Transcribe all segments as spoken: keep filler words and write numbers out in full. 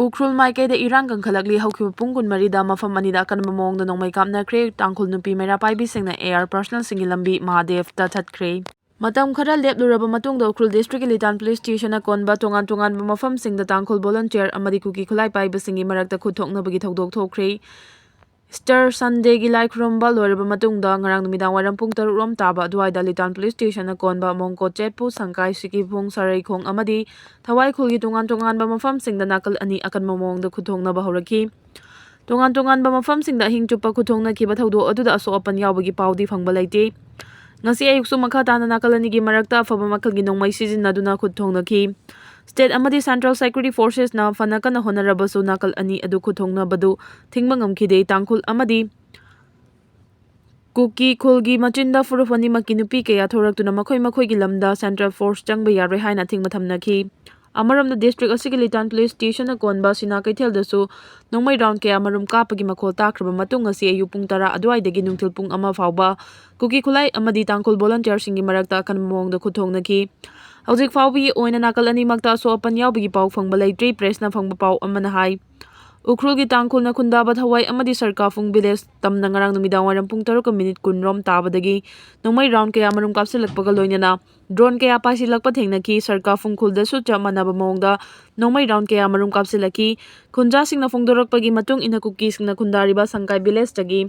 ꯎꯈ꯭ꯔꯨꯜ ꯃꯥꯏꯀꯩꯗ ꯏꯔꯥꯡ ꯀꯟꯈꯠꯂꯛꯂꯤ꯫ ꯍꯧꯈꯤꯕ ꯄꯨꯡ ꯀꯨꯟꯃꯔꯤꯗ ꯃꯐꯝ ꯑꯅꯤꯗ ꯑꯀꯟꯕ ꯃꯑꯣꯡꯗ ꯅꯣꯡꯃꯩ ꯀꯥꯞꯅꯈ꯭ꯔꯦ꯫ ꯇꯥꯡꯈꯨꯜ ꯅꯨꯄꯤ ꯃꯩꯔꯥ ꯄꯥꯏꯕꯤꯁꯤꯡꯅ AR personnelꯁꯤꯡꯒꯤ ꯂꯝꯕꯤ ꯃꯍꯥꯗꯦꯕꯇ ꯊꯠꯈ꯭ꯔꯦ꯫ ꯃꯇꯝ ꯈꯔ ꯂꯦꯞꯂꯨꯔꯕ ꯃꯇꯨꯡꯗ ꯎꯈ꯭ꯔꯨꯜ districtꯀꯤ ꯂꯤꯇꯥꯟ police stationꯅ ꯀꯣꯟꯕ ꯇꯣꯉꯥꯟ ꯇꯣꯉꯥꯟꯕ ꯃꯐꯝꯁꯤꯡꯗ ꯇꯥꯡꯈꯨꯜ volunteer ꯑꯃꯗꯤ ꯀꯨꯀꯤ ꯈꯨꯠꯂꯥꯏ ꯄꯥꯏꯕꯁꯤꯡꯒꯤ ꯃꯔꯛꯇ ꯈꯨꯠ ꯊꯣꯛꯅꯕꯒꯤ ꯊꯧꯗꯣꯛ ꯊꯣꯛꯈ꯭ꯔꯦ꯫ Easter Sundayꯒꯤ ꯂꯥꯏ ꯈꯨꯔꯨꯝꯕ ꯂꯣꯏꯔꯕ ꯃꯇꯨꯡꯗ ꯉꯔꯥꯡ ꯅꯨꯃꯤꯗꯥꯡ ꯋꯥꯏꯔꯝ ꯄꯨꯡ ꯇꯔꯨꯛ ꯔꯣꯝ ꯇꯥꯕ ꯑꯗꯨꯋꯥꯏꯗ ꯂꯤꯇꯥꯟ police stationꯅ ꯀꯣꯟꯕ ꯃꯣꯡꯀꯣ ꯆꯦꯠꯄꯨ, ꯁꯪꯀꯥꯏ, ꯁꯤꯀꯤꯐꯨꯡ, ꯁꯔꯩꯈꯣꯡ ꯑꯃꯗꯤ ꯊꯋꯥꯏꯈꯨꯜꯒꯤ ꯇꯣꯉꯥꯟ ꯇꯣꯉꯥꯟꯕ ꯃꯐꯝꯁꯤꯡꯗ ꯅꯥꯀꯜ ꯑꯅꯤ ꯑꯀꯟꯕ ꯃꯑꯣꯡꯗ ꯈꯨꯠ ꯊꯣꯛꯅꯕ ꯍꯧꯔꯛꯈꯤ꯫ ꯇꯣꯉꯥꯟ ꯇꯣꯉꯥꯟꯕ ꯃꯐꯝꯁꯤꯡꯗ ꯑꯍꯤꯡ ꯆꯨꯞꯄ ꯈꯨꯠ ꯊꯣꯛꯅꯈꯤꯕ ꯊꯧꯗꯣꯛ ꯑꯗꯨꯗ ꯑꯁꯣꯛ ꯑꯄꯟ ꯌꯥꯎꯕꯒꯤ ꯄꯥꯎꯗꯤ ꯐꯪꯕ ꯂꯩꯇꯦ꯫ ꯉꯁꯤ ꯑꯌꯨꯛꯁꯨ ꯃꯈꯥ ꯇꯥꯅ ꯅꯥꯀꯜ ꯑꯅꯤꯒꯤ ꯃꯔꯛꯇ ꯑꯐꯕ ꯃꯈꯜꯒꯤ ꯅꯣꯡꯃꯩ ꯁꯤꯖꯤꯟꯅꯗꯨꯅ ꯈꯨꯠ ꯊꯣꯛꯅꯈꯤ꯫ State ꯑꯃꯗꯤ Central Security Forcesꯅ ꯐꯅ ꯀꯟꯅ ꯍꯣꯠꯅꯔꯕꯁꯨ ꯅꯥꯀꯜ ꯑꯅꯤ ꯑꯗꯨ ꯈꯨꯠ ꯊꯣꯛꯅꯕꯗꯨ ꯊꯤꯡꯕ ꯉꯝꯈꯤꯗꯦ꯫ ꯇꯥꯡꯈꯨꯜ ꯑꯃꯗꯤ ꯀꯨꯀꯤ ꯈꯨꯜꯒꯤ ꯃꯆꯤꯟꯗ ꯐꯨꯔꯨꯞ ꯑꯅꯤꯃꯛꯀꯤ ꯅꯨꯄꯤ ꯀꯌꯥ ꯊꯣꯔꯛꯇꯨꯅ ꯃꯈꯣꯏ ꯃꯈꯣꯏꯒꯤ ꯂꯝꯗ Central Force ꯆꯪꯕ ꯌꯥꯔꯣꯏ ꯍꯥꯏꯅ ꯑꯊꯤꯡꯕ ꯊꯝꯅꯈꯤ꯫ ꯑꯃꯔꯣꯝꯗ district ꯑꯁꯤꯒꯤ ꯂꯤꯇꯥꯟ police stationꯅ ꯀꯣꯟꯕ ꯁꯤꯅꯥ ꯀꯩꯊꯦꯜꯗꯁꯨ ꯅꯣꯡꯃꯩ round ꯀꯌꯥ ꯃꯔꯨꯝ ꯀꯥꯞꯄꯒꯤ ꯃꯈꯣꯜ ꯇꯥꯈ꯭ꯔꯕ ꯃꯇꯨꯡ ꯉꯁꯤ ꯑꯌꯨꯛ ꯄꯨꯡ ꯇꯔꯥ ꯑꯗꯨꯋꯥꯏꯗꯒꯤ ꯅꯨꯡꯊꯤꯜ ꯄꯨꯡ ꯑꯃ ꯐꯥꯎꯕ ꯀꯨꯀꯤ ꯈꯨꯠꯂꯥꯏ ꯑꯃꯗꯤ ꯇꯥꯡꯈꯨꯜ volunteerꯁꯤꯡꯒꯤ ꯃꯔꯛꯇ ꯑꯀꯟꯕ ꯃꯑꯣꯡꯗ ꯈꯨꯠ ꯊꯣꯛꯅꯈꯤ꯫ ꯍꯧꯖꯤꯛ ꯐꯥꯎꯕꯒꯤ ꯑꯣꯏꯅ ꯅꯥꯀꯜ ꯑꯅꯤꯃꯛꯇ ꯑꯁꯣꯛ ꯑꯄꯟ ꯌꯥꯎꯕꯒꯤ ꯄꯥꯎ ꯐꯪꯕ ꯂꯩꯇ꯭ꯔꯤ꯫ Pressꯅ ꯐꯪꯕ ꯄꯥꯎ ꯑꯃꯅ ꯍꯥꯏ, ꯎꯈ꯭ꯔꯨꯜꯒꯤ ꯇꯥꯡꯈꯨꯜꯅ ꯈꯨꯟꯗꯥꯕ ꯊꯋꯥꯏ ꯑꯃꯗꯤ ꯁꯔꯀꯥꯐꯨꯡ village ꯇꯝꯅ ꯉꯔꯥꯡ ꯅꯨꯃꯤꯗꯥꯡ ꯋꯥꯏꯔꯝ ꯄꯨꯡ ꯇꯔꯨꯛꯀ minute ꯀꯨꯟ ꯔꯣꯝ ꯇꯥꯕꯗꯒꯤ ꯅꯣꯡꯃꯩ round ꯀꯌꯥ ꯃꯔꯨꯝ ꯀꯥꯞꯁꯤꯜꯂꯛꯄꯒ ꯂꯣꯏꯅꯅ drone ꯀꯌꯥ ꯄꯥꯏꯁꯤꯜꯂꯛꯄ ꯊꯦꯡꯅꯈꯤ꯫ ꯁꯔꯀꯥꯐꯨꯡ ꯈꯨꯜꯗꯁꯨ ꯆꯞ ꯃꯥꯟꯅꯕ ꯃꯑꯣꯡꯗ ꯅꯣꯡꯃꯩ round ꯀꯌꯥ ꯃꯔꯨꯝ ꯀꯥꯞꯁꯤꯜꯂꯛꯈꯤ꯫ ꯈꯨꯟꯖꯥꯁꯤꯡꯅ ꯐꯣꯡꯗꯣꯔꯛꯄꯒꯤ ꯃꯇꯨꯡ ꯏꯟꯅ ꯀꯨꯀꯤꯁꯤꯡꯅ ꯈꯨꯟꯗꯥꯔꯤꯕ ꯁꯪꯀꯥꯏ villageꯇꯒꯤ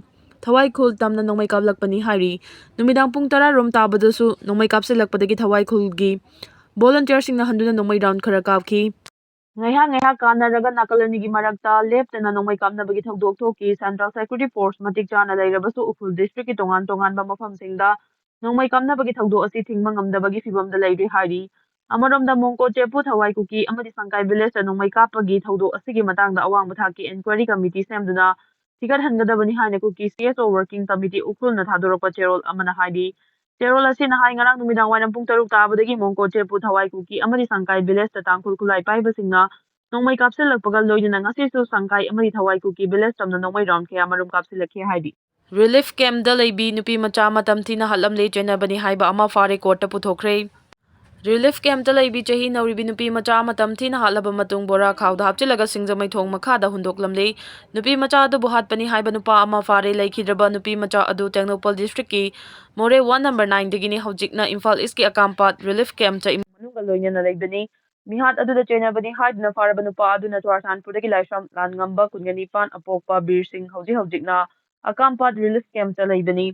ꯊꯋꯥꯏ ꯈꯨꯜ ꯇꯝꯅ ꯅꯣꯡꯃꯩ ꯀꯥꯞꯂꯛꯄꯅꯤ ꯍꯥꯏꯔꯤ꯫ ꯅꯨꯃꯤꯗꯥꯡ ꯄꯨꯡ ꯇꯔꯥ ꯔꯣꯝ ꯇꯥꯕꯗꯁꯨ ꯅꯣꯡꯃꯩ ꯀꯥꯞꯁꯤꯜꯂꯛꯄꯗꯒꯤ ꯊꯋꯥꯏ ꯈꯨꯜꯒꯤ volunteerꯁꯤꯡꯅ ꯍꯟꯗꯨꯅ ꯅꯣꯡꯃꯩ round ꯈꯔ ꯀꯥꯞꯈꯤ꯫ ꯉꯥꯏꯍꯥꯛ ꯉꯥꯏꯍꯥꯛ ꯀꯥꯟꯅꯔꯒ ꯅꯥꯀꯜ ꯑꯅꯤꯒꯤ ꯃꯔꯛꯇ ꯂꯦꯞꯇꯅ ꯅꯣꯡꯃꯩ ꯀꯥꯞꯅꯕꯒꯤ ꯊꯧꯗꯣꯛ ꯊꯣꯛꯈꯤ꯫ Central Security Force ꯃꯇꯤꯛ ꯆꯥꯅ ꯂꯩꯔꯕꯁꯨ ꯎꯈ꯭ꯔꯨꯜ districtꯀꯤ ꯇꯣꯉꯥꯟ ꯇꯣꯉꯥꯟꯕ ꯃꯐꯝꯁꯤꯡꯗ ꯅꯣꯡꯃꯩ ꯀꯥꯞꯅꯕꯒꯤ ꯊꯧꯗꯣꯛ ꯑꯁꯤ ꯊꯤꯡꯕ ꯉꯝꯗꯕꯒꯤ ꯐꯤꯕꯝꯗ ꯂꯩꯔꯤ ꯍꯥꯏꯔꯤ꯫ ꯑꯃꯔꯣꯝꯗ ꯃꯣꯡꯀꯣ ꯆꯦꯄꯨ, ꯊꯋꯥꯏ ꯀꯨꯀꯤ ꯑꯃꯗꯤ ꯁꯪꯀꯥꯏ villageꯇ ꯅꯣꯡꯃꯩ ꯀꯥꯞꯄꯒꯤ ꯊꯧꯗꯣꯛ ꯑꯁꯤꯒꯤ ꯃꯇꯥꯡꯗ ꯑꯋꯥꯡꯕ ꯊꯥꯛꯀꯤ inquiry committee ꯁꯦꯝꯗꯨꯅ ꯊꯤꯒꯠꯍꯟꯒꯗꯕꯅꯤ ꯍꯥꯏꯅ ꯀꯨꯀꯤ CSO working committee ꯎꯈ꯭ꯔꯨꯜꯅ ꯊꯥꯗꯣꯔꯛꯄ ꯆꯦꯔꯣꯜ ꯑꯃꯅ ꯍꯥꯏꯔꯤ꯫ ꯆꯦꯔꯣꯜ ꯑꯁꯤꯅ ꯍꯥꯏ, ꯉꯔꯥꯡ ꯅꯨꯃꯤꯗꯥꯡ ꯋꯥꯏꯔꯝ ꯄꯨꯡ ꯇꯔꯨꯛ ꯇꯥꯕꯗꯒꯤ ꯃꯣꯡꯀꯣ ꯆꯦꯄꯨ, ꯊꯋꯥꯏ ꯀꯨꯀꯤ ꯑꯃꯗꯤ ꯁꯪꯀꯥꯏ villageꯇ ꯇꯥꯡꯈꯨꯜ ꯈꯨꯠꯂꯥꯏ ꯄꯥꯏꯕꯁꯤꯡꯅ ꯅꯣꯡꯃꯩ ꯀꯥꯞꯁꯤꯜꯂꯛꯄꯒ ꯂꯣꯏꯅꯅ ꯉꯁꯤꯁꯨ ꯁꯪꯀꯥꯏ ꯑꯃꯗꯤ ꯊꯋꯥꯏ ꯀꯨꯀꯤ village ꯇꯝꯅ ꯅꯣꯡꯃꯩ round ꯀꯌꯥ ꯃꯔꯨꯝ ꯀꯥꯞꯁꯤꯜꯂꯛꯈꯤ ꯍꯥꯏꯔꯤ꯫ Relief campꯇ ꯂꯩꯕꯤ ꯅꯨꯄꯤ ꯃꯆꯥ ꯑꯃ ꯇꯝꯊꯤꯅ ꯍꯥꯠꯂꯝꯂꯦ, ꯆꯦꯟꯅꯕꯅꯤ ꯍꯥꯏꯕ ꯑꯃ ꯐꯥꯔꯦ, courtꯇ ꯄꯨꯊꯣꯛꯈ꯭ꯔꯦ꯫ ꯔꯤꯂꯤꯐ ꯀꯦꯝꯞꯇ ꯂꯩꯕꯤ ꯆꯍꯤ ꯅꯧꯔꯤꯕꯤ ꯅꯨꯄꯤ ꯃꯆꯥ ꯑꯃ ꯇꯝꯊꯤꯅ ꯍꯥꯠꯂꯕ ꯃꯇꯨꯡ ꯕꯣꯔꯥ ꯈꯥꯎꯗ ꯍꯥꯞꯆꯤꯜꯂꯒ ꯁꯤꯡꯖꯃꯩ ꯊꯣꯡ ꯃꯈꯥꯗ ꯍꯨꯟꯗꯣꯛꯂꯝꯂꯦ꯫ ꯅꯨꯄꯤ ꯃꯆꯥ ꯑꯗꯨꯕꯨ ꯍꯥꯠꯄꯅꯤ ꯍꯥꯏꯕ ꯅꯨꯄꯥ ꯑꯃ ꯐꯥꯔꯦ꯫ ꯂꯩꯈꯤꯗ꯭ꯔꯕ ꯅꯨꯄꯤ ꯃꯆꯥ ꯑꯗꯨ ꯇꯦꯡꯅꯧꯄꯜ ꯗꯤꯁꯇ꯭ꯔꯤꯛꯀꯤ ꯃꯣꯔꯦ ꯋꯥꯔꯗ ꯅꯝꯕꯔ ꯅꯥꯏꯟꯗꯒꯤꯅꯤ꯫ ꯍꯧꯖꯤꯛꯅ ꯏꯝꯐꯥꯜ ꯏꯁꯀꯤ ꯑꯀꯥꯝꯄꯥꯠ ꯔꯤꯂꯤꯐ ꯀꯦꯝꯞꯇ ꯏꯃꯨꯡ ꯃꯅꯨꯡꯒ ꯂꯣꯏꯅꯅ ꯂꯩꯕꯅꯤ꯫ ꯃꯤꯍꯥꯠ ꯑꯗꯨꯗ ꯆꯦꯟꯅꯕꯅꯤ ꯍꯥꯏꯗꯨꯅ ꯐꯥꯔꯕ ꯅꯨꯄꯥ ꯑꯗꯨꯅ ꯆꯨꯔꯥꯆꯥꯟꯄꯨꯔꯗꯒꯤ ꯂꯥꯏꯁ꯭ꯔꯝ ꯂꯥꯟꯉꯝꯕ ꯀꯨꯟꯒ ꯅꯤꯄꯥꯟ ꯑꯄꯣꯛꯄ ꯕꯤꯔ ꯁꯤꯡ ꯍꯧꯖꯤꯛ ꯍꯧꯖꯤꯛꯅ ꯑꯀꯥꯝꯄꯥꯠ ꯔꯤꯂꯤꯐ ꯀꯦꯝꯞꯇ ꯂꯩꯕꯅꯤ꯫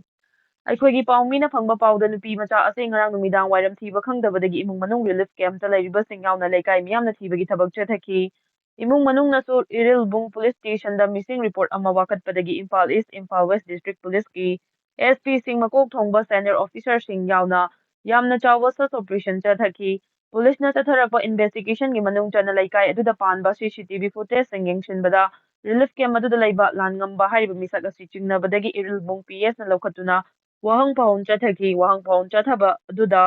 ꯑꯩꯈꯣꯏꯒꯤ ꯄꯥꯎꯃꯤꯅ ꯐꯪꯕ ꯄꯥꯎꯗ ꯅꯨꯄꯤ ꯃꯆꯥ ꯑꯁꯤ ꯉꯔꯥꯡ ꯅꯨꯃꯤꯗꯥꯡ ꯋꯥꯏꯔꯝ ꯊꯤꯕ ꯈꯪꯗꯕꯗꯒꯤ ꯏꯃꯨꯡ ꯃꯅꯨꯡ ꯔꯤꯂꯤꯐ ꯀꯦꯝꯞꯇ ꯂꯩꯔꯤꯕꯁꯤꯡ ꯌꯥꯎꯅ ꯂꯩꯀꯥꯏ ꯃꯤꯌꯥꯝꯅ ꯊꯤꯕꯒꯤ ꯊꯕꯛ ꯆꯠꯊꯈꯤ꯫ ꯏꯃꯨꯡ ꯃꯅꯨꯡꯅꯁꯨ ꯏꯔꯤꯜꯕꯨꯡ ꯄꯨꯂꯤꯁ ꯁ꯭ꯇꯦꯁꯟꯗ ꯃꯤꯁꯤꯡ ꯔꯤꯄꯣꯔꯠ ꯑꯃ ꯋꯥꯀꯠꯄꯗꯒꯤ ꯏꯝꯐꯥꯜ ꯏꯁ, ꯏꯝꯐꯥꯜ ꯋꯦꯁ ꯗꯤꯁꯇ꯭ꯔꯤꯛ ꯄꯨꯂꯤꯁꯀꯤ ꯑꯦꯁ ꯄꯤꯁꯤꯡ, ꯃꯀꯣꯛ ꯊꯣꯡꯕ ꯁꯦꯅꯤꯌꯔ ꯑꯣꯐꯤꯁꯔꯁꯤꯡ ꯌꯥꯎꯅ ꯌꯥꯝꯅ ꯆꯥꯎꯕ ꯁꯔꯆ ꯑꯣꯄꯔꯦꯁꯟ ꯆꯠꯊꯈꯤ꯫ ꯄꯨꯂꯤꯁꯅ ꯆꯠꯊꯔꯛꯄ ꯏꯟꯚꯦꯁꯇꯤꯒꯦꯁꯟꯒꯤ ꯃꯅꯨꯡ ꯆꯟꯅ ꯂꯩꯀꯥꯏ ꯑꯗꯨꯗ ꯄꯥꯟꯕ ꯁꯤ ꯁꯤ ꯇꯤ ꯚꯤ ꯐꯨꯇꯦꯖꯁꯤꯡ ꯌꯦꯡꯁꯤꯟꯕꯗ ꯔꯤꯂꯤꯐ ꯀꯦꯝꯞ ꯑꯗꯨꯗ ꯂꯩꯕ ꯂꯥꯟꯉꯝꯕ ꯍꯥꯏꯔꯤꯕ ꯃꯤꯁꯛ ꯑꯁꯤ ꯆꯤꯡꯅꯕꯗꯒꯤ ꯏꯔꯤꯜꯕꯨꯡ ꯄꯤ ꯑꯦꯁꯅ ꯂꯧꯈꯠꯇꯨꯅ ꯋꯥꯍꯪ ꯄꯥꯎꯍꯪ ꯆꯠꯊꯈꯤ꯫ ꯋꯥꯍꯪ ꯄꯥꯎꯍꯪ ꯆꯠꯊꯕ ꯑꯗꯨꯗ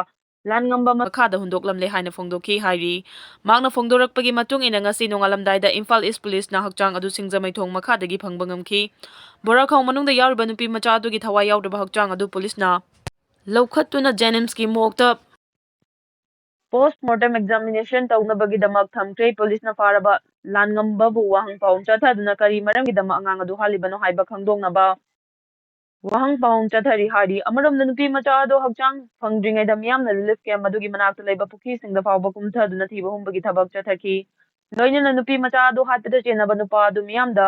ꯂꯥꯟꯉꯝꯕ ꯃꯈꯥꯗ ꯍꯨꯟꯗꯣꯛꯂꯝꯂꯦ ꯍꯥꯏꯅ ꯐꯣꯡꯗꯣꯛꯈꯤ ꯍꯥꯏꯔꯤ꯫ ꯃꯍꯥꯛꯅ ꯐꯣꯡꯗꯣꯔꯛꯄꯒꯤ ꯃꯇꯨꯡ ꯏꯟꯅ ꯉꯁꯤ ꯅꯣꯡꯉꯥꯜꯂꯝꯗꯥꯏꯗ ꯏꯝꯐꯥꯜ ꯏꯁ ꯄꯨꯂꯤꯁꯅ ꯍꯛꯆꯥꯡ ꯑꯗꯨ ꯁꯤꯡꯖꯃꯩ ꯊꯣꯡ ꯃꯈꯥꯗꯒꯤ ꯐꯪꯕ ꯉꯝꯈꯤ꯫ ꯕꯣꯔꯥꯈꯥꯎ ꯃꯅꯨꯡꯗ ꯌꯥꯎꯔꯤꯕ ꯅꯨꯄꯤ ꯃꯆꯥ ꯑꯗꯨꯒꯤ ꯊꯋꯥꯏ ꯌꯥꯎꯗ꯭ꯔꯕ ꯍꯛꯆꯥꯡ ꯑꯗꯨ ꯄꯨꯂꯤꯁꯅ ꯂꯧꯈꯠꯇꯨꯅ ꯖꯦꯅꯤꯝꯁꯀꯤ ꯃꯣꯔꯒꯇ ꯄꯣꯁꯠꯃꯣꯔꯇꯦꯝ ꯑꯦꯛꯖꯥꯃꯤꯅꯦꯁꯟ ꯇꯧꯅꯕꯒꯤꯗꯃꯛ ꯊꯝꯈ꯭ꯔꯦ꯫ ꯄꯨꯂꯤꯁꯅ ꯐꯥꯔꯕ ꯂꯥꯟꯉꯝꯕꯕꯨ ꯋꯥꯍꯪ ꯄꯥꯎꯍꯪ ꯆꯠꯊꯗꯨꯅ ꯀꯔꯤ ꯃꯔꯝꯒꯤꯗꯃꯛ ꯑꯉꯥꯡ ꯑꯗꯨ ꯍꯥꯠꯂꯤꯕꯅꯣ ꯍꯥꯏꯕ ꯈꯪꯗꯣꯛꯅꯕ ꯋꯥꯍꯪ ꯄꯥꯎꯍꯪ ꯆꯠꯊꯔꯤ ꯍꯥꯏꯔꯤ꯫ ꯑꯃꯔꯣꯝꯗ ꯅꯨꯄꯤ ꯃꯆꯥ ꯑꯗꯨ ꯍꯛꯆꯥꯡ ꯐꯪꯗ꯭ꯔꯤꯉꯩꯗ ꯃꯤꯌꯥꯝꯅ ꯔꯤꯂꯤꯐ ꯀꯦꯝꯞ ꯑꯗꯨꯒꯤ ꯃꯅꯥꯛꯇ ꯂꯩꯕ ꯄꯨꯈ꯭ꯔꯤꯁꯤꯡꯗ ꯐꯥꯎꯕ ꯀꯨꯝꯊꯗꯨꯅ ꯊꯤꯕ ꯍꯨꯝꯕꯒꯤ ꯊꯕꯛ ꯆꯠꯊꯈꯤ꯫ ꯂꯣꯏꯅꯅ ꯅꯨꯄꯤ ꯃꯆꯥ ꯑꯗꯨ ꯍꯥꯠꯄꯗ ꯆꯦꯟꯅꯕ ꯅꯨꯄꯥ ꯑꯗꯨ ꯃꯤꯌꯥꯝꯗ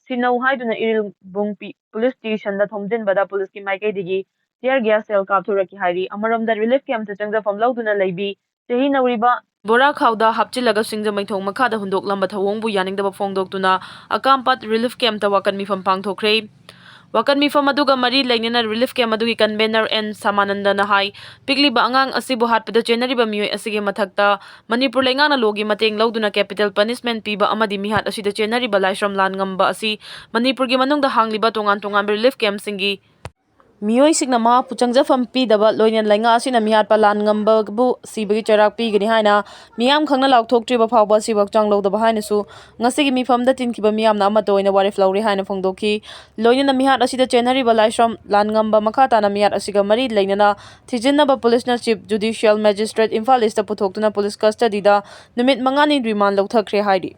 ꯁꯤꯟꯅꯧ ꯍꯥꯏꯗꯨꯅ ꯏꯔꯤꯜꯕꯨꯡ ꯄꯤ-, ꯄꯨꯂꯤꯁ ꯁ꯭ꯇꯦꯁꯟꯗ ꯊꯣꯝꯖꯤꯟꯕꯗ ꯄꯨꯂꯤꯁꯀꯤ ꯃꯥꯏꯀꯩꯗꯒꯤ ꯇꯤꯌꯔ ꯒ꯭ꯌꯥꯁ ꯁꯦꯜ ꯀꯥꯞꯊꯣꯔꯛꯈꯤ ꯍꯥꯏꯔꯤ꯫ ꯑꯃꯔꯣꯝꯗ ꯔꯤꯂꯤꯐ ꯀꯦꯝꯞꯇ ꯆꯪꯖꯐꯝ ꯂꯧꯗꯨꯅ ꯂꯩꯕꯤ ꯆꯍꯤ ꯅꯧꯔꯤꯕ ꯕꯣꯔꯥ ꯈꯥꯎꯗ ꯍꯥꯞꯆꯤꯜꯂꯒ ꯁꯤꯡꯖꯃꯩ ꯊꯣꯡ ꯃꯈꯥꯗ ꯍꯨꯟꯗꯣꯛꯂꯝꯕ ꯊꯧꯑꯣꯡꯕꯨ ꯌꯥꯅꯤꯡꯗꯕ ꯐꯣꯡꯗꯣꯛꯇꯨꯅ ꯑꯀꯥꯝꯄꯥꯠ ꯔꯤꯂꯤꯐ ꯀꯦꯝꯞꯇ ꯋꯥꯀꯠ ꯃꯤꯐꯝ ꯄꯥꯡꯊꯣꯛꯈ꯭ꯔꯦ꯫ ꯋꯥꯀꯠ ꯃꯤꯐꯝ ꯑꯗꯨꯒ ꯃꯔꯤ ꯂꯩꯅꯅ ꯔꯤꯂꯤꯐ ꯀꯦꯝꯞ ꯑꯗꯨꯒꯤ ꯀꯟꯚꯦꯅꯔ ꯑꯦꯟ ꯁꯃꯥꯅꯟꯗꯅ ꯍꯥꯏ, ꯄꯤꯛꯂꯤꯕ ꯑꯉꯥꯡ ꯑꯁꯤꯕꯨ ꯍꯥꯠꯄꯗ ꯆꯦꯟꯅꯔꯤꯕ ꯃꯤꯑꯣꯏ ꯑꯁꯤꯒꯤ ꯃꯊꯛꯇ ꯃꯅꯤꯄꯨꯔ ꯂꯩꯉꯥꯛꯅ ꯂꯣꯒꯤ ꯃꯇꯦꯡ ꯂꯧꯗꯨꯅ ꯀꯦꯄꯤꯇꯦꯜ ꯄꯅꯤꯁꯃꯦꯟꯠ ꯄꯤꯕ ꯑꯃꯗꯤ ꯃꯤꯍꯥꯠ ꯑꯁꯤꯗ ꯆꯦꯟꯅꯔꯤꯕ ꯂꯥꯏꯁ꯭ꯔꯝ ꯂꯥꯟꯉꯝꯕ ꯑꯁꯤ ꯃꯅꯤꯄꯨꯔꯒꯤ ꯃꯅꯨꯡꯗ ꯍꯥꯡꯂꯤꯕ ꯇꯣꯉꯥꯟ ꯇꯣꯉꯥꯟꯕ ꯔꯤꯂꯤꯐ ꯀꯦꯝꯞꯁꯤꯡꯒꯤ ꯃꯤꯑꯣꯏꯁꯤꯡꯅ ꯃꯍꯥꯛꯄꯨ ꯆꯪꯖꯐꯝ ꯄꯤꯗꯕ ꯂꯣꯏꯅꯅ ꯂꯩꯉꯥꯛ ꯑꯁꯤꯅ ꯃꯤꯍꯥꯠꯄ ꯂꯥꯟ ꯉꯝꯕꯕꯨ ꯁꯤꯕꯒꯤ ꯆꯩꯔꯥꯛ ꯄꯤꯒꯅꯤ ꯍꯥꯏꯅ ꯃꯤꯌꯥꯝ ꯈꯪꯅ ꯂꯥꯎꯊꯣꯛꯇ꯭ꯔꯤꯕ ꯐꯥꯎꯕ ꯑꯁꯤꯕꯨ ꯍꯛꯆꯥꯡ ꯂꯧꯗꯕ ꯍꯥꯏꯅꯁꯨ ꯉꯁꯤꯒꯤ ꯃꯤꯐꯝꯗ ꯇꯤꯟꯈꯤꯕ ꯃꯤꯌꯥꯝꯅ ꯑꯃꯠꯇ ꯑꯣꯏꯅ ꯋꯥꯔꯦꯞ ꯂꯧꯔꯦ ꯍꯥꯏꯅ ꯐꯣꯡꯗꯣꯛꯈꯤ꯫ ꯂꯣꯏꯅꯅ ꯃꯤꯍꯥꯠ ꯑꯁꯤꯗ ꯆꯦꯟꯅꯔꯤꯕ ꯂꯥꯏꯁ꯭ꯔꯝ ꯂꯥꯟ ꯉꯝꯕ ꯃꯈꯥ ꯇꯥꯅ ꯃꯤꯍꯥꯠ ꯑꯁꯤꯒ ꯃꯔꯤ ꯂꯩꯅꯅ ꯊꯤꯖꯤꯟꯅꯕ ꯄꯨꯂꯤꯁꯅ Chief Judicial Magistrate Imphal east ꯄꯨꯊꯣꯛꯇꯨꯅ ꯄꯨꯂꯤꯁ ꯀꯁꯇꯗꯤꯗ ꯅꯨꯃꯤꯠ ꯃꯉꯥꯅꯤ ꯔꯤꯃꯥꯟ ꯂꯧꯊꯈ꯭ꯔꯦ ꯍꯥꯏꯔꯤ꯫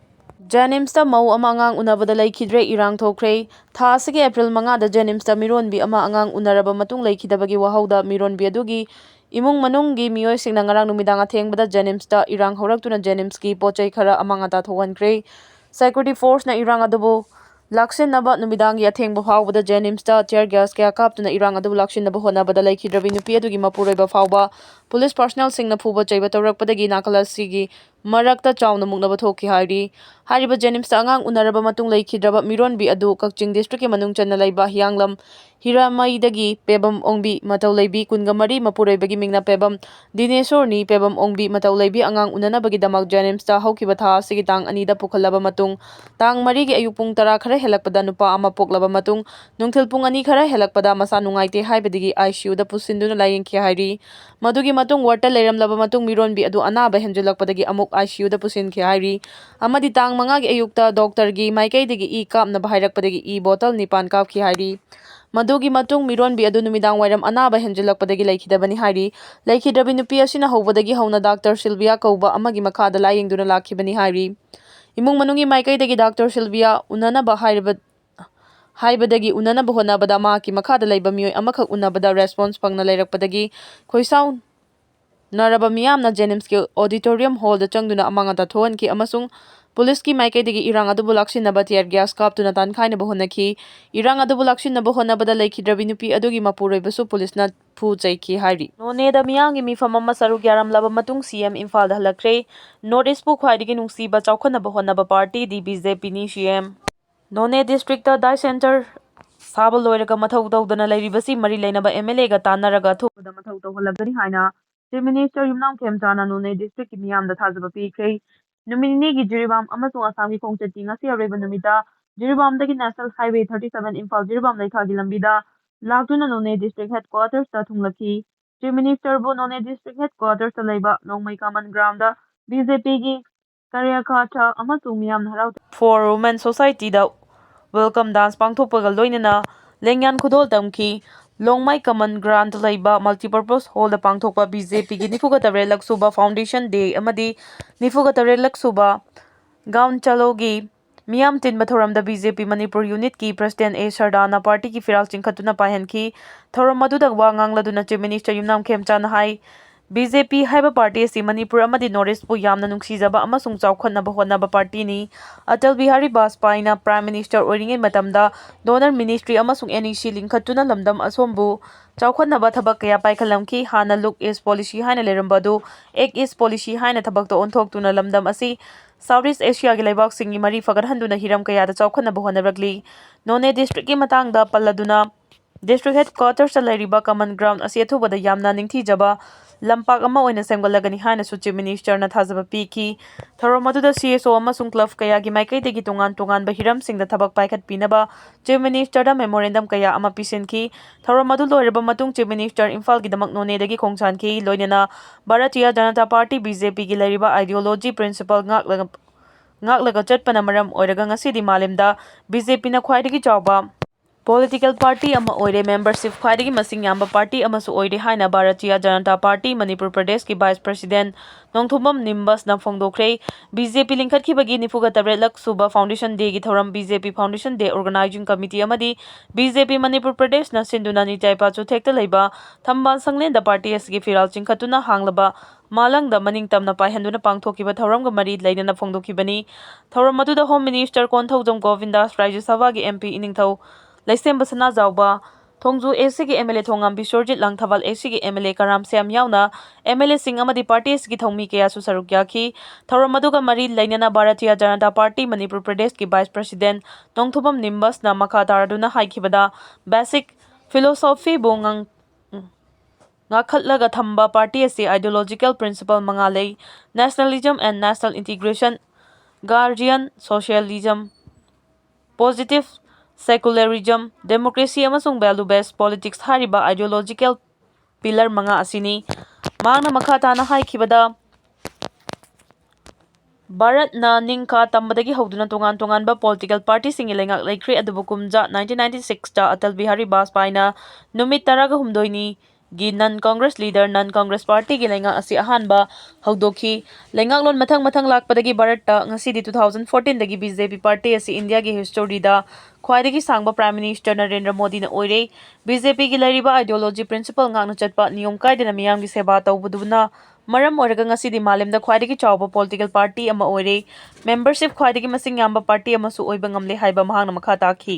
ꯖꯦꯅꯤꯝꯁꯇ ꯃꯧ ꯑꯃ ꯑꯉꯥꯡ ꯎꯅꯕꯗ ꯂꯩꯈꯤꯗ꯭ꯔꯦ꯫ ꯏꯔꯥꯡ ꯊꯣꯛꯈ꯭ꯔꯦ꯫ ꯊꯥ ꯑꯁꯤꯒꯤ ꯑꯦꯄ꯭ꯔꯤꯜ ꯃꯉꯥꯗ ꯖꯦꯅꯤꯝꯁꯇ ꯃꯤꯔꯣꯟꯕꯤ ꯑꯃ ꯑꯉꯥꯡ ꯎꯅꯔꯕ ꯃꯇꯨꯡ ꯂꯩꯈꯤꯗꯕꯒꯤ ꯋꯥꯍꯧꯗ ꯃꯤꯔꯣꯟꯕꯤ ꯑꯗꯨꯒꯤ ꯏꯃꯨꯡ ꯃꯅꯨꯡꯒꯤ ꯃꯤꯑꯣꯏꯁꯤꯡꯅ ꯉꯔꯥꯡ ꯅꯨꯃꯤꯗꯥꯡ ꯑꯊꯦꯡꯕꯗ ꯖꯦꯅꯤꯝꯁꯇ ꯏꯔꯥꯡ ꯍꯧꯔꯛꯇꯨꯅ ꯖꯦꯅꯤꯝꯁꯀꯤ ꯄꯣꯠ ꯆꯩ ꯈꯔ ꯑꯃꯥꯡ ꯑꯇꯥ ꯊꯣꯛꯍꯟꯈ꯭ꯔꯦ꯫ Security forceꯅ ꯏꯔꯥꯡ ꯑꯗꯨꯕꯨ ꯂꯥꯛꯁꯤꯟꯅꯕ ꯅꯨꯃꯤꯗꯥꯡꯒꯤ ꯑꯊꯦꯡꯕ ꯐꯥꯎꯕꯗ ꯖꯦꯅꯤꯝꯁꯇ tear gas ꯀꯌꯥ ꯀꯥꯞꯇꯨꯅ ꯏꯔꯥꯡ ꯑꯗꯨꯕꯨ ꯂꯥꯛꯁꯤꯟꯅꯕ ꯍꯣꯠꯅꯕꯗ ꯂꯩꯈꯤꯗ꯭ꯔꯕꯤ ꯅꯨꯄꯤ ꯑꯗꯨꯒꯤ ꯃꯄꯨꯔꯣꯏꯕ ꯐꯥꯎꯕ ꯄꯨꯂꯤꯁ personnelꯁꯤꯡꯅ ꯐꯨꯕ ꯆꯩꯕ ꯇꯧꯔꯛꯄꯗꯒꯤ ꯅꯥꯀꯜ ꯑꯁꯤꯒꯤ ꯃꯔꯛꯇ ꯆꯥꯎꯅ ꯃꯨꯛꯅꯕ ꯊꯣꯛꯈꯤ ꯍꯥꯏꯔꯤ꯫ ꯍꯥꯏꯔꯤꯕ ꯖꯦꯅꯤꯝꯁꯇ ꯑꯉꯥꯡ ꯎꯅꯔꯕ ꯃꯇꯨꯡ ꯂꯩꯈꯤꯗ꯭ꯔꯕ ꯃꯤꯔꯣꯟꯕꯤ ꯑꯗꯨ ꯀꯛꯆꯤꯡ districtꯀꯤ ꯃꯅꯨꯡ ꯆꯟꯅ ꯂꯩꯕ ꯍꯤꯌꯥꯡꯂꯝ ꯍꯤꯔꯥꯃꯩꯗꯒꯤ ꯄꯦꯕꯝ ꯑꯣꯡꯕꯤ ꯃꯇꯧ ꯂꯩꯕꯤ ꯀꯨꯟꯒ ꯃꯔꯤ, ꯃꯄꯨꯔꯣꯏꯕꯒꯤ ꯃꯤꯡꯅ ꯄꯦꯕꯝ ꯗꯤꯅꯦꯁꯣꯔꯅꯤ꯫ ꯄꯦꯕꯝ ꯑꯣꯡꯕꯤ ꯃꯇꯧ ꯂꯩꯕꯤ ꯑꯉꯥꯡ ꯎꯅꯅꯕꯒꯤꯗꯃꯛ ꯖꯦꯅꯤꯝꯁꯇ ꯍꯧꯈꯤꯕ ꯊꯥ ꯑꯁꯤꯒꯤ ꯇꯥꯡ ꯑꯅꯤꯗ ꯄꯨꯈꯠꯂꯕ ꯃꯇꯨꯡ, ꯇꯥꯡ ꯃꯔꯤꯒꯤ ꯑꯌꯨꯛ ꯄꯨꯡ ꯇꯔꯥ ꯈꯔ ꯍꯦꯜꯂꯛꯄꯗ ꯅꯨꯄꯥ ꯑꯃ ꯄꯣꯛꯂꯕ ꯃꯇꯨꯡ, ꯅꯨꯡꯊꯤꯜ ꯄꯨꯡ ꯑꯅꯤ ꯈꯔ ꯍꯦꯜꯂꯛꯄꯗ ꯃꯁꯥ ꯅꯨꯡꯉꯥꯏꯇꯦ ꯍꯥꯏꯕꯗꯒꯤ ICUꯗ ꯄꯨꯁꯤꯟꯗꯨꯅ ꯂꯥꯌꯦꯡꯈꯤ ꯍꯥꯏꯔꯤ꯫ ꯃꯗꯨꯒꯤ ꯃꯇꯨꯡ wardꯇ ꯂꯩꯔꯝꯂꯕ ꯃꯇꯨꯡ ꯃꯤꯔꯣꯟꯕꯤ ꯑꯗꯨ ꯑꯅꯥꯕ ꯍꯦꯟꯖꯤꯜꯂꯛꯄꯗꯒꯤ ꯑꯃꯨꯛ ICUꯗ ꯄꯨꯁꯤꯟꯈꯤ ꯍꯥꯏꯔꯤ꯫ ꯑꯃꯗꯤ ꯇꯥꯡ ꯃꯉꯥꯒꯤ ꯑꯌꯨꯛꯇ doctorꯒꯤ ꯃꯥꯏꯀꯩꯗꯒꯤ ꯏ ꯀꯥꯞꯅꯕ ꯍꯥꯏꯔꯛꯄꯗꯒꯤ ꯏ bottle ꯅꯤꯄꯥꯟ ꯀꯥꯞꯈꯤ ꯍꯥꯏꯔꯤ꯫ ꯃꯗꯨꯒꯤ ꯃꯇꯨꯡ ꯃꯤꯔꯣꯟꯕꯤ ꯑꯗꯨ ꯅꯨꯃꯤꯗꯥꯡ ꯋꯥꯏꯔꯝ ꯑꯅꯥꯕ ꯍꯦꯟꯖꯤꯜꯂꯛꯄꯗꯒꯤ ꯂꯩꯈꯤꯗꯕꯅꯤ ꯍꯥꯏꯔꯤ꯫ ꯂꯩꯈꯤꯗ꯭ꯔꯕꯤ ꯅꯨꯄꯤ ꯑꯁꯤꯅ ꯍꯧꯕꯗꯒꯤ ꯍꯧꯅ doctor ꯁꯤꯜꯚꯤꯌꯥ ꯀꯧꯕ ꯑꯃꯒꯤ ꯃꯈꯥꯗ ꯂꯥꯌꯦꯡꯗꯨꯅ ꯂꯥꯛꯈꯤꯕꯅꯤ ꯍꯥꯏꯔꯤ꯫ ꯏꯃꯨꯡ ꯃꯅꯨꯡꯒꯤ ꯃꯥꯏꯀꯩꯗꯒꯤ doctor ꯁꯤꯜꯚꯤꯌꯥ ꯎꯅꯅꯕ ꯍꯥꯏꯔꯕ ꯍꯥꯏꯕꯗꯒꯤ ꯎꯅꯅꯕ ꯍꯣꯠꯅꯕꯗ ꯃꯍꯥꯛꯀꯤ ꯃꯈꯥꯗ ꯂꯩꯕ ꯃꯤꯑꯣꯏ ꯑꯃꯈꯛ ꯎꯅꯕꯗ response ꯐꯪꯅ ꯂꯩꯔꯛꯄꯗꯒꯤ ꯈꯣꯏꯁꯥꯎꯅꯔꯕ ꯃꯤꯌꯥꯝꯅ ꯖꯦꯅꯤꯝꯁꯀꯤ auditorium hallꯗ ꯆꯪꯗꯨꯅ ꯑꯃꯥꯡ ꯑꯇꯥ ꯊꯣꯛꯍꯟꯈꯤ ꯑꯃꯁꯨꯡ ꯄꯨꯂꯤꯁꯀꯤ ꯃꯥꯏꯀꯩꯗꯒꯤ ꯏꯔꯥꯡ ꯑꯗꯨꯕꯨ ꯂꯥꯛꯁꯤꯟꯅꯕ tear gas ꯀꯥꯞꯇꯨꯅ ꯇꯥꯟꯈꯥꯏꯅꯕ ꯍꯣꯠꯅꯈꯤ꯫ ꯏꯔꯥꯡ ꯑꯗꯨꯕꯨ ꯂꯥꯛꯁꯤꯟꯅꯕ ꯍꯣꯠꯅꯕꯗ ꯂꯩꯈꯤꯗ꯭ꯔꯕꯤ ꯅꯨꯄꯤ ꯑꯗꯨꯒꯤ ꯃꯄꯨꯔꯣꯏꯕꯁꯨ ꯄꯨꯂꯤꯁꯅ ꯐꯨ ꯆꯩꯈꯤ ꯍꯥꯏꯔꯤ꯫ ꯅꯣꯅꯦꯗ ꯃꯤꯌꯥꯝꯒꯤ ꯃꯤꯐꯝ ꯑꯃ ꯁꯔꯨꯛ ꯌꯥꯔꯝꯂꯕ ꯃꯇꯨꯡ CM ꯏꯝꯐꯥꯜꯗ ꯍꯜꯂꯛꯈ꯭ꯔꯦ꯫ North Eastꯄꯨ ꯈ꯭ꯋꯥꯏꯗꯒꯤ ꯅꯨꯡꯁꯤꯕ ꯆꯥꯎꯈꯠꯅꯕ ꯍꯣꯠꯅꯕ partyꯗꯤ BJPꯅꯤ꯫ CM ꯅꯣꯅꯦ districtꯇ day center ꯁꯥꯕ ꯂꯣꯏꯔꯒ ꯃꯊꯧ ꯇꯧꯗꯅ ꯂꯩꯔꯤꯕꯁꯤ ꯃꯔꯤ ꯂꯩꯅꯕ MLAꯒ ꯇꯥꯟꯅꯔꯒ ꯑꯊꯨꯕꯗ ꯃꯊꯧ ꯇꯧꯍꯜꯂꯛꯀꯅꯤ ꯍꯥꯏꯅ Chief Minister ꯌꯨꯝꯅꯥꯝ ꯈꯦꯝꯆꯥꯅ ꯅꯣꯅꯦ districtꯀꯤ ꯃꯤꯌꯥꯝꯗ ꯊꯥꯖꯕ ꯄꯤꯈ꯭ꯔꯦ꯫ ꯅꯨꯃꯤꯠ ꯅꯤꯅꯤꯒꯤ ꯖꯤꯔꯤꯕꯥꯝ ꯑꯃꯁꯨꯡ ꯑꯁꯥꯝꯒꯤ ꯈꯣꯡꯆꯠꯀꯤ ꯉꯁꯤ ꯑꯔꯣꯏꯕ ꯅꯨꯃꯤꯠꯇ ꯖꯤꯔꯤꯕꯥꯝꯗꯒꯤ National Highway thirty seven Imphal Jiribam ꯂꯩꯈꯥꯒꯤ ꯂꯝꯕꯤꯗ ꯂꯥꯛꯇꯨꯅ ꯅꯣꯅꯦ district headquarters ꯇ ꯊꯨꯡꯂꯛꯈꯤ꯫ Chief Minister ꯕꯨ ꯅꯣꯅꯦ district headquarters ꯇ ꯂꯩꯕ ꯂꯣꯡꯃꯩ common ground ꯗ B J P ꯒꯤ ꯀꯥꯔꯌꯀꯔꯇꯥ ꯑꯃꯁꯨꯡ ꯃꯤꯌꯥꯝꯅ ꯍꯔꯥꯎ for Women Society the welcome dance ꯄꯥꯡꯊꯣꯛꯄꯒ ꯂꯣꯏꯅꯅ ꯂꯦꯡꯌꯥꯟ ꯈꯨꯗꯣꯜ ꯇꯝꯈꯤ꯫ ꯂꯣꯡꯃꯩ common ground ꯂꯩꯕ multipurpose hall ꯗ ꯄꯥꯡꯊꯣꯛꯄ B J P ꯒꯤ ꯅꯤꯐꯨꯒ ꯇꯔꯦꯠ ꯂꯛ ꯁꯨꯕ foundation day ꯑꯃꯗꯤ ꯅꯤꯐꯨꯒ ꯇꯔꯦꯠ ꯂꯛ ꯁꯨꯕ ꯒꯥꯎꯟ ꯆꯂꯣꯒꯤ ꯃꯤꯌꯥꯝ ꯇꯤꯟꯕ ꯊꯧꯔꯝꯗ B J P Manipur unit ꯀꯤ president A ꯁꯔꯗꯥꯅ party ꯒꯤ ꯐꯤꯔꯥꯜ ꯆꯤꯡꯈꯠꯇꯨꯅ ꯄꯥꯏꯍꯟꯈꯤ꯫ ꯊꯧꯔꯝ ꯑꯗꯨꯗ ꯋꯥ ꯉꯥꯡꯂꯗꯨꯅ Chief Minister ꯌꯨꯝꯅꯥꯝ ꯈꯦꯝꯆꯥꯅ ꯍꯥꯏ, B J P ꯍꯥꯏꯕ party ꯑꯁꯤ ꯃꯅꯤꯄꯨꯔ ꯑꯃꯗꯤ North East ꯄꯨ ꯌꯥꯝꯅ ꯅꯨꯡꯁꯤꯖꯕ ꯑꯃꯁꯨꯡ ꯆꯥꯎꯈꯠꯅꯕ ꯍꯣꯠꯅꯕ party ꯅꯤ꯫ ꯑꯇꯜ ꯕꯤꯍꯥꯔꯤ ꯕꯥꯖꯄꯥꯏꯅ Prime Minister ꯑꯣꯏꯔꯤꯉꯩ ꯃꯇꯝꯗ Donor Ministry ꯑꯃꯁꯨꯡ N E C ꯂꯤꯡꯈꯠꯇꯨꯅ ꯂꯝꯗꯝ ꯑꯁꯣꯝꯕꯨ ꯆꯥꯎꯈꯠꯅꯕ ꯊꯕꯛ ꯀꯌꯥ ꯄꯥꯏꯈꯠꯂꯝꯈꯤ꯫ ꯍꯥꯟꯅ Look East policy ꯍꯥꯏꯅ ꯂꯩꯔꯝꯕ ꯑꯗꯨ Act East policy ꯍꯥꯏꯅ ꯊꯕꯛꯇ ꯑꯣꯟꯊꯣꯛꯇꯨꯅ ꯂꯝꯗꯝ ꯑꯁꯤ South East Asia ꯒꯤ ꯂꯩꯕꯥꯛꯁꯤꯡꯒꯤ ꯃꯔꯤ ꯐꯒꯠꯍꯟꯗꯨꯅ ꯍꯤꯔꯝ ꯀꯌꯥꯗ ꯆꯥꯎꯈꯠꯅꯕ ꯍꯣꯠꯅꯔꯛꯂꯤ꯫ ꯅꯣꯅꯦ district ꯀꯤ ꯃꯇꯥꯡꯗ ꯄꯜꯂꯗꯨꯅ, district headquarters ꯇ ꯂꯩꯔꯤꯕ common ground ꯑꯁꯤ ꯑꯊꯨꯕꯗ ꯌꯥꯝꯅ ꯅꯤꯡꯊꯤꯖꯕ ꯂꯝꯄꯥꯛ ꯑꯃ ꯑꯣꯏꯅ ꯁꯦꯝꯒꯠꯂꯒꯅꯤ ꯍꯥꯏꯅꯁꯨ Chief Minister ꯅ ꯊꯥꯖꯕ ꯄꯤꯈꯤ꯫ ꯊꯧꯔꯝ ꯑꯗꯨꯗ C S O ꯑꯃꯁꯨꯡ club ꯀꯌꯥꯒꯤ ꯃꯥꯏꯀꯩꯗꯒꯤ ꯇꯣꯉꯥꯟ ꯇꯣꯉꯥꯟꯕ ꯍꯤꯔꯝꯁꯤꯡꯗ ꯊꯕꯛ ꯄꯥꯏꯈꯠꯄꯤꯅꯕ Chief Minister ꯗ memorandum ꯀꯌꯥ ꯑꯃ ꯄꯤꯁꯤꯟꯈꯤ꯫ ꯊꯧꯔꯝ ꯑꯗꯨ ꯂꯣꯏꯔꯕ ꯃꯇꯨꯡ Chief Minister ꯏꯝꯐꯥꯜꯒꯤꯗꯃꯛ ꯅꯣꯅꯦꯗꯒꯤ ꯈꯣꯡꯁꯥꯟꯈꯤ, ꯂꯣꯏꯅꯅ Bharatiya Janata Party, B J P ꯒꯤ ꯂꯩꯔꯤꯕ ideology principle ꯉꯥꯛꯂꯒ, ꯉꯥꯛꯂꯒ ꯆꯠꯄꯅ ꯃꯔꯝ ꯑꯣꯏꯔꯒ ꯉꯁꯤꯗꯤ ꯃꯥꯂꯦꯝꯗ B J P ꯅ ꯈ꯭ꯋꯥꯏꯗꯒꯤ ꯆꯥꯎꯕ political party ꯑꯃ ꯑꯣꯏꯔꯦ, membership ꯈ꯭ꯋꯥꯏꯗꯒꯤ ꯃꯁꯤꯡ ꯌꯥꯝꯕ party ꯑꯃꯁꯨ ꯑꯣꯏꯔꯦ ꯍꯥꯏꯅ Bharatiya Janata Party ꯃꯅꯤꯄꯨꯔ ꯄ꯭ꯔꯗꯦꯁꯀꯤ vice president Nongthombam ꯅꯤꯝꯕꯁꯅ ꯐꯣꯡꯗꯣꯛꯈ꯭ꯔꯦ꯫ B J P ꯂꯤꯡꯈꯠꯈꯤꯕꯒꯤ ꯅꯤꯐꯨꯒ ꯇꯔꯦꯠ ꯂꯛ ꯁꯨꯕ foundation day ꯒꯤ ꯊꯧꯔꯝ B J P foundation day organizing committee ꯑꯃꯗꯤ B J P ꯃꯅꯤꯄꯨꯔ ꯄ꯭ꯔꯗꯦꯁꯅ ꯁꯤꯟꯗꯨꯅ ꯅꯤꯆꯥꯏꯄꯥ ꯆꯨꯊꯦꯛꯇ ꯂꯩꯕ ꯊꯝꯕꯥꯜ ꯁꯪꯂꯦꯟꯗ party ꯑꯁꯤꯒꯤ ꯐꯤꯔꯥꯜ ꯆꯤꯡꯈꯠꯇꯨꯅ ꯍꯥꯡꯂꯕ ꯃꯥꯂꯪꯗ ꯃꯅꯤꯡ ꯇꯝꯅ ꯄꯥꯏꯍꯟꯗꯨꯅ ꯄꯥꯡꯊꯣꯛꯈꯤꯕ ꯊꯧꯔꯝꯒ ꯃꯔꯤ ꯂꯩꯅꯅ ꯐꯣꯡꯗꯣꯛꯈꯤꯕꯅꯤ꯫ ꯊꯧꯔꯝ ꯑꯗꯨꯗ Home Minister ꯀꯣꯟꯊꯧꯖꯝ ꯒꯣꯕꯤꯟꯗꯥꯁ, ꯔꯥꯖ꯭ꯌ ꯁꯚꯥꯒꯤ M P ꯏꯅꯤꯡꯊꯧ ꯂꯩꯁꯦꯝꯕ Sanajaoba, Thongju A C ꯒꯤ M L A Thongam ꯕꯤꯁ꯭ꯋꯔꯖꯤꯠ, Langthabal A C ꯒꯤ M L A ꯀꯔꯥꯝ ꯁ꯭ꯌꯥꯝ ꯌꯥꯎꯅ M L A ꯁꯤꯡ ꯑꯃꯗꯤ party ꯑꯁꯤꯒꯤ ꯊꯧꯃꯤ ꯀꯌꯥꯁꯨ ꯁꯔꯨꯛ ꯌꯥꯈꯤ꯫ ꯊꯧꯔꯝ ꯑꯗꯨꯒ ꯃꯔꯤ ꯂꯩꯅꯅ Bharatiya Janata Party ꯃꯅꯤꯄꯨꯔ ꯄ꯭ꯔꯗꯦꯁꯀꯤ vice president ꯅꯣꯡꯊꯣꯝꯕꯝ ꯅꯤꯝꯕꯁꯅ ꯃꯈꯥ ꯇꯥꯔꯗꯨꯅ ꯍꯥꯏꯈꯤꯕꯗ, basic philosophy ꯕꯨ ꯉꯥꯡ-, ꯉꯥꯛꯈꯠꯂꯒ ꯊꯝꯕ party ꯑꯁꯤ ideological principle ꯃꯉꯥ ꯂꯩ: nationalism and national integration, agrarian socialism, positive secularism, democracy ꯑꯃꯁꯨꯡ value based politics ꯍꯥꯏꯔꯤꯕ ideological pillar ꯃꯉꯥ ꯑꯁꯤꯅꯤ꯫ ꯃꯍꯥꯛꯅ ꯃꯈꯥ ꯇꯥꯅ ꯍꯥꯏꯈꯤꯕꯗ, ꯚꯥꯔꯠꯅ ꯅꯤꯡꯈꯥ ꯇꯝꯕꯗꯒꯤ ꯍꯧꯗꯨꯅ ꯇꯣꯉꯥꯟ ꯇꯣꯉꯥꯟꯕ political partyꯁꯤꯡꯒꯤ ꯂꯩꯉꯥꯛ ꯂꯩꯈ꯭ꯔꯦ, ꯑꯗꯨꯕꯨ ꯀꯨꯝꯖꯥ nineteen ninety sixꯇ ꯑꯇꯜ ꯕꯤꯍꯥꯔꯤ ꯕꯥꯖꯄꯥꯏꯅ ꯅꯨꯃꯤꯠ ꯇꯔꯥꯒ ꯍꯨꯝꯗꯣꯏꯅꯤ ꯒꯤ non Congress leader, non Congress partyꯒꯤ ꯂꯩꯉꯥꯛ ꯑꯁꯤ ꯑꯍꯥꯟꯕ ꯍꯧꯗꯣꯛꯈꯤ꯫ ꯂꯩꯉꯥꯛꯂꯣꯟ ꯃꯊꯪ ꯃꯊꯪ ꯂꯥꯛꯄꯗꯒꯤ ꯚꯥꯔꯠꯇ ꯉꯁꯤꯗꯤ two thousand fourteenꯗꯒꯤ BJP party ꯑꯁꯤ ꯏꯟꯗꯤꯌꯥꯒꯤ historyꯗ ꯈ꯭ꯋꯥꯏꯗꯒꯤ ꯁꯥꯡꯕ Prime Minister ꯅꯔꯦꯟꯗ꯭ꯔ ꯃꯣꯗꯤꯅ ꯑꯣꯏꯔꯦ꯫ BJPꯒꯤ ꯂꯩꯔꯤꯕ ideology principle ꯉꯥꯛꯅ ꯆꯠꯄ, ꯅꯤꯌꯣꯝ ꯀꯥꯏꯗꯅ ꯃꯤꯌꯥꯝꯒꯤ ꯁꯦꯕꯥ ꯇꯧꯕꯗꯨꯅ ꯃꯔꯝ ꯑꯣꯏꯔꯒ ꯉꯁꯤꯗꯤ ꯃꯥꯂꯦꯝꯗ ꯈ꯭ꯋꯥꯏꯗꯒꯤ ꯆꯥꯎꯕ political party ꯑꯃ ꯑꯣꯏꯔꯦ꯫ Membership ꯈ꯭ꯋꯥꯏꯗꯒꯤ ꯃꯁꯤꯡ ꯌꯥꯝꯕ party ꯑꯃꯁꯨ ꯑꯣꯏꯕ ꯉꯝꯂꯦ ꯍꯥꯏꯕ ꯃꯍꯥꯛꯅ ꯃꯈꯥ ꯇꯥꯈꯤ꯫